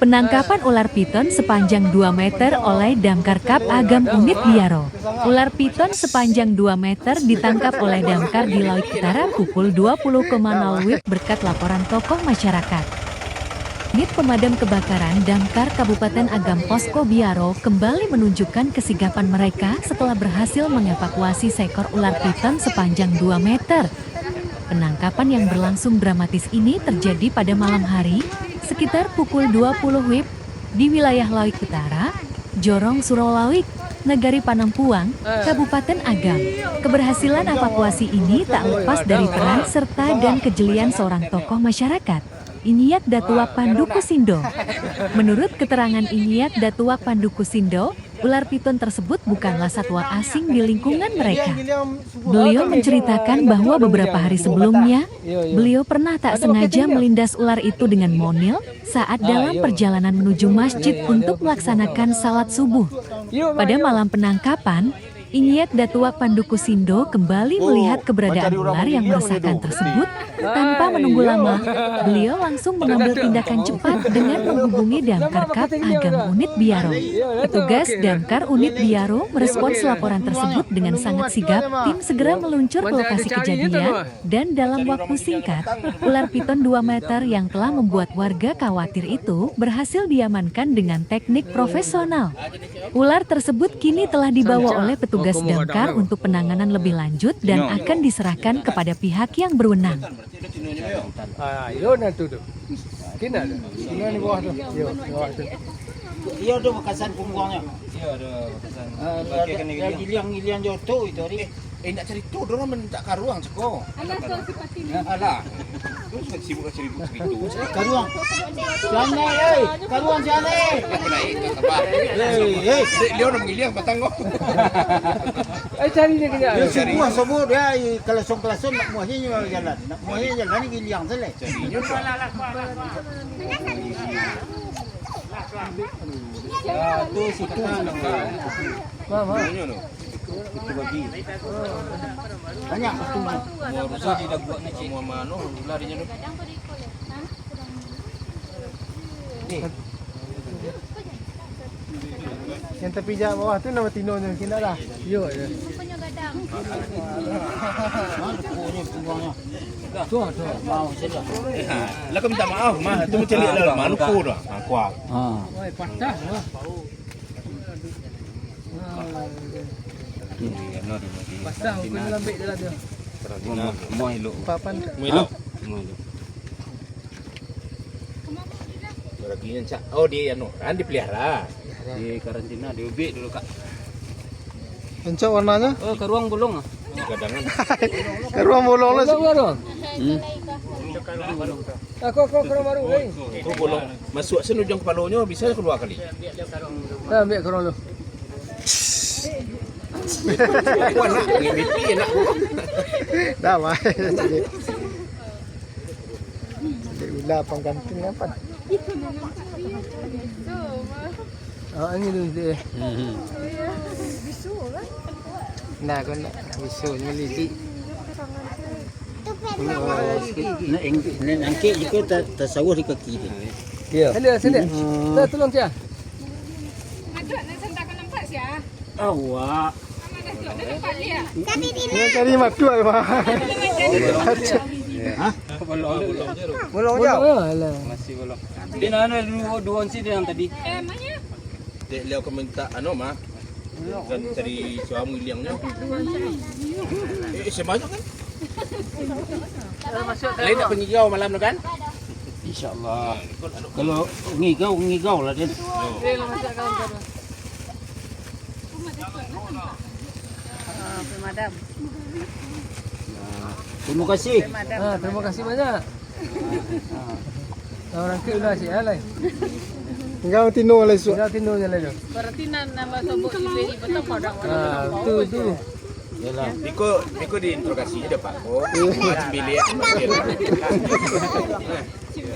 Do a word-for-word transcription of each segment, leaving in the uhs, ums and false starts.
Penangkapan ular piton sepanjang dua meter oleh Damkar Kab Agam Unit Biaro. Ular piton sepanjang dua meter ditangkap oleh Damkar di Lauik Utara pukul dua puluh koma nol wib berkat laporan tokoh masyarakat. Unit Pemadam Kebakaran Damkar Kabupaten Agam Posko Biaro kembali menunjukkan kesigapan mereka setelah berhasil mengevakuasi seekor ular piton sepanjang dua meter. Penangkapan yang berlangsung dramatis ini terjadi pada malam hari, sekitar pukul dua puluh wib, di wilayah Lauik Utara, Jorong Surau Lauik, Nagari Panampuang, Kabupaten Agam. Keberhasilan evakuasi ini tak lepas dari peran serta dan kejelian seorang tokoh masyarakat, Inyiak Datuak Pandu Kusindo. Menurut keterangan Inyiak Datuak Pandu Kusindo, ular piton tersebut bukanlah satwa asing di lingkungan mereka. Beliau menceritakan bahwa beberapa hari sebelumnya, beliau pernah tak sengaja melindas ular itu dengan monil saat dalam perjalanan menuju masjid untuk melaksanakan salat subuh. Pada malam penangkapan, Inyiak Datuak Pandu Kusindo kembali melihat keberadaan ular yang meresahkan tersebut. Tanpa menunggu lama, beliau langsung mengambil tindakan cepat dengan menghubungi Damkar Kab Agam Unit Biaro. Petugas Damkar Unit Biaro merespons laporan tersebut dengan sangat sigap. Tim segera meluncur ke lokasi kejadian, dan dalam waktu singkat, ular piton dua meter yang telah membuat warga khawatir itu berhasil diamankan dengan teknik profesional. Ular tersebut kini telah dibawa oleh petugas damkar untuk penanganan lebih lanjut dan akan diserahkan kepada pihak yang berwenang. Ah, iyo, nah tu tu. Kena tu. Kena di bawah tu. Iyo, di bawah tu. Iyo, tu bekasan pungguangnyo. Iyo, ada bekasan. Ah, giliang-giliang joto itu hari. Eh, nak cerita, dorang minta karuang ceko. Alah, so seperti ni. Alah. Tu suka sibuk lah cerita-cerita. Karuang. Sianai, eh. Karuang sianai. Hei, hei. Dek, dia orang mengiliang patang kau. Eh, cari dia kejap. Dia subuh, subuh dia, eh, kelason-kelason nak muahinyo jalan. Nak muahinyo jalan ni giliang salah. Cari dia tu. Ah, tu situ. Faham, faham. Itu bagi. Banyak betul. Mua rusak. Mua mano, ular dia tu. Yang tapi jak bawah tu nama tino nyo, kena lah. Yo, yo. Mana kukuhnya, pungguangnyo? Tu, tu. Mau saja. Lah kau minta maaf, mah. Tu macam ni lah, mano kukuh tu. Ha, kuat. Ha. Oi, patah lah. Pasang, kau lambek dalam tu. Rumah, rumah elok. Papan. Rumah elok. Rumah elok. Lagi yang cak, oh, di anu, kan dipelihara. Di karantina, diubik dulu, Kak. Encok warnanya? Oh, karuang bolong ah. Kadangan. Karuang bolong lah. Bolong lah tu. Hmm. Aku, aku, aku baru, eh. Tu bolong. Masuk sen ujung kepalonyo, bisa keluar kali. Nah, ambil karuang lu. Aku anak ngimiti anak. Dah, wah. Cari ular pangganti apa? Ah, ini dulu, dek. Hmm. Nah, kau nak bisu ni, dek. Nak eng-, nak angkek juga ta-, tasawuf di kaki dia. Ya. Hello, sini. Hmm. Dah, tolong dia. Macam nak sandarkan nampak sia? Awak. Nak cari matuak, Pak. Hah? Bolong, bolong je. Bolong je. Bolong, alah. Masih bolong. Dia nak ada dua, dua onsi dia yang tadi. Eh, mana? Dek Leo ka minta anu, mah. Kan cari suami liangnyo. Eh, sebanyak kan? Lain nak pangigau malam tu kan? Insya Allah. Kalau ngigau, ngigau lah, Den. Ah, pemadam. Nah, terima kasih. Pemadam. Ah, terima kasih banyak. Ah. Nah, orang ke udah asyik lah, lai. Tinggal tino lah esok. Tinggal tino je lah tu. Berarti nan nama sobok ibe ibe tu pada orang. Ah, tu, tu. Yalah. Iko, iko diinterogasi je, Pak. Oh, bilik.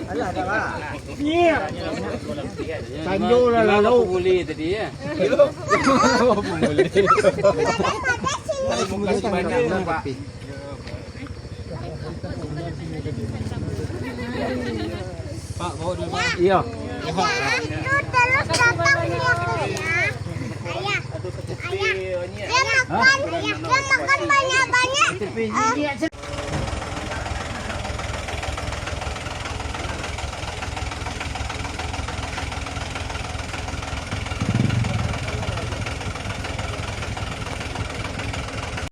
Alah, dah lah. Tanjo lah lalu. Pemulih tadi, ya? Pemulih. Pak, bawa dulu, Pak. Iya. Ayah, itu terus datang punya kuliah. Ayah, ayah, dia makan, dia makan banyak-banyak.